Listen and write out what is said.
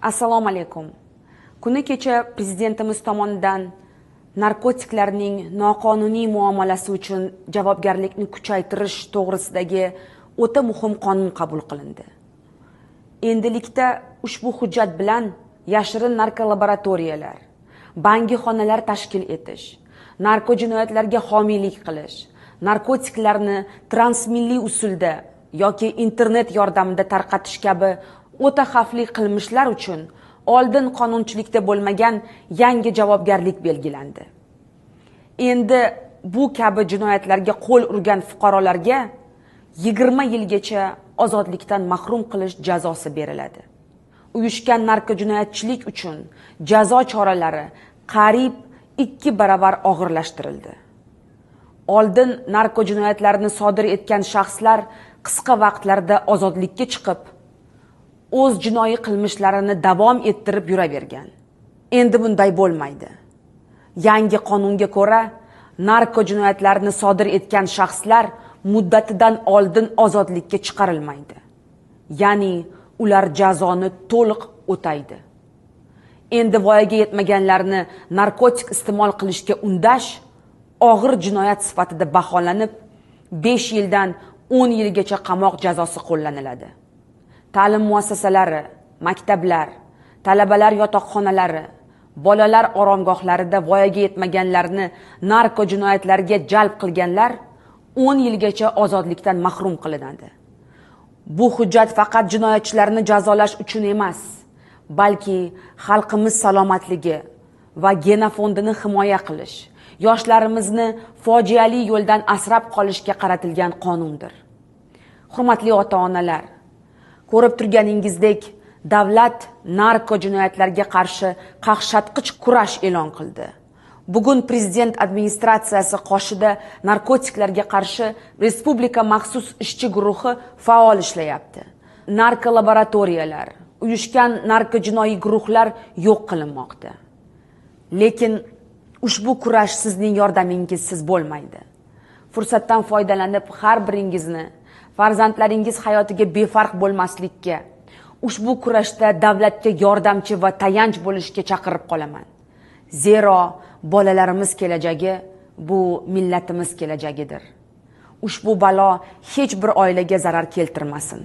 Assalomu alaykum. Kuni kecha prezidentimiz tomonidan narkotiklarning noqonuniy muomalasi uchun javobgarlikni kuchaytirish to'g'risidagi o'ta muhim qonun qabul qilindi. Endilikda ushbu hujjat bilan yashirin narkolaboratoriyalar, bangixonalar tashkil etish, narkojinoyatlarga homiylik qilish, narkotiklarni transmilliy usulda yoki internet yordamida tarqatish kabi o'ta xavfli qilmishlar uchun oldin qonunchilikda bo'lmagan yangi javobgarlik belgilandi. Endi bu kabi jinoyatlarga qo'l urgan fuqarolarga 20 yilgacha ozodlikdan mahrum qilish jazosi beriladi. Uyushgan narkojinoyatchilik uchun jazo choralari qariyb 2 baravar og'irlashtirildi. Oldin narkojinoyatlarni sodir etgan shaxslar qisqa vaqtlarda ozodlikka chiqib, o'z jinoiy qilmishlarini davom ettirib yuravergan. Endi bunday bo'lmaydi. Yangi qonunga ko'ra, narkojinoyatlarni sodir etgan shaxslar muddatidan oldin ozodlikka chiqarilmaydi. Ya'ni ular jazoni to'liq o'taydi. Endi voyaga yetmaganlarni narkotik iste'mol qilishga undash og'ir jinoyat sifatida baholanib, 5 yildan 10 yilgacha qamoq jazosi qo'llaniladi. Ta'lim muassasalari, maktablar, talabalar yotoqxonalari, bolalar oromgohlarida voyaga yetmaganlarni narkojinoyatlarga jalb qilganlar 10 yilgacha ozodlikdan mahrum qilinadi. Bu hujjat faqat jinoyatchilarni jazolash uchun emas, balki xalqimiz salomatligi va genofondini himoya qilish, yoshlarimizni fojiali yo'ldan asrab qolishga qaratilgan qonundir. Hurmatli ota-onalar, ko'rib turganingizdek, davlat narkojinoyatlarga qarshi qaqshatqich kurash e'lon qildi. Bugun prezident administratsiyasi qoshida narkotiklarga qarshi respublika maxsus ishchi guruhi faol ishlayapti. Narkolaboratoriyalar, uyushgan narkojinoiy guruhlar yo'q qilinmoqda. Lekin ushbu kurash sizning yordamingizsiz bo'lmaydi. Fursatdan foydalanib har biringizni farzandlaringiz hayotiga befarq bo'lmaslikka, ushbu kurashda davlatga yordamchi va tayanch bo'lishga chaqirib qolaman. Zero bolalarimiz kelajagi bu millatimiz kelajagidir. Ushbu balo hech bir oilaga zarar keltirmasin.